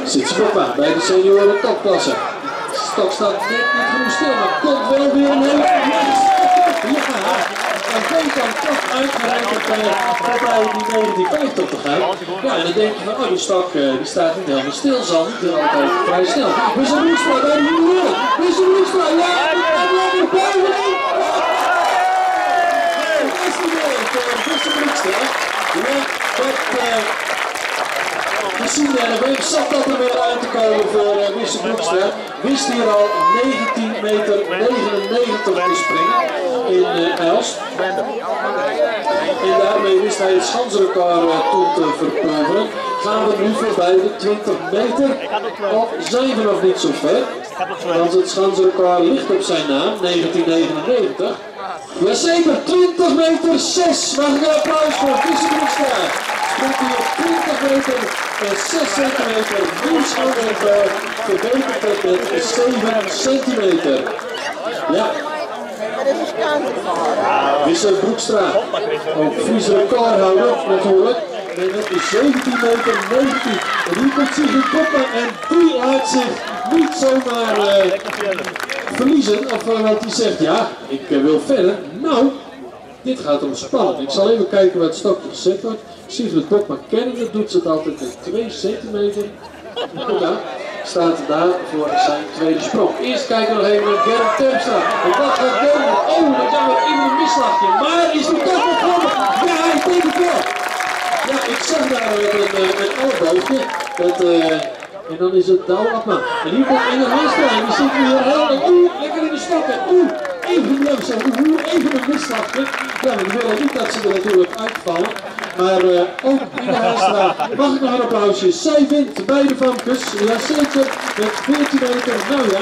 Sytse Bokma bij de senioren topklasse. Stok staat net niet genoeg stil, maar komt wel weer omhoog. Yes! Ja, en weet dan toch uitgerekend voorbij die 1950 te gaan. Ja, en dan denk je van, oh, die stok die staat niet helemaal stil, zal niet altijd vrij snel. Wisse Broekstra bij de junioren. Wisse Broekstra, ja, en weer bovenin. Dat is niet weer voor Wisse Broekstra. Ja, dat... Gezien de NFM zat dat er weer aan te komen voor Wisse Broekstra. Wist hier al 19,99 meter te springen in Elst. En daarmee wist hij het schansrecord toen te verpulveren. Gaan we nu voorbij de 20 meter? Of zijn we nog niet zo ver? Want het schansrecord ligt op zijn naam, 1999. Jazeker, 20 meter 6. Mag ik een applaus voor Wisse Broekstra? Springt hij op 20 meter en 6 centimeter. Nieuw schansrecord, verbeterd het met 7 centimeter. Ja. Wisse Broekstra, ook Fries recordhouder natuurlijk. Met 17 meter 19. En hier komt Sigrid Bokma en die laat zich niet zomaar verliezen. Of want die zegt ja, ik wil verder. Nou, dit gaat om spannend. Ik zal even kijken waar het stokje gezet wordt. Sigrid Bokma kennende doet ze het altijd met 2 centimeter. Nou, daar staat daar voor zijn tweede sprong. Eerst kijken we nog even naar Germ Terpstra. En dat gaat Germ. Oh, dat jammer, even een misslagje. Maar is hij toch nog komen? Ja, ik denk het wel. Ja, ik zag daar een elleboogje. Dat, en dan is het Douwe Abma. En hier komt Inge Haanstra. En die zit nu hier heel. Oeh, lekker in de stokken. Oeh, even, oeh, even een misslagje. Ja, we willen niet dat ze er natuurlijk uitvallen. Maar ook Inge Haanstra, mag ik nog een applausje? Zij wint bij de famkes, jazeker, met 14 meter, nou ja.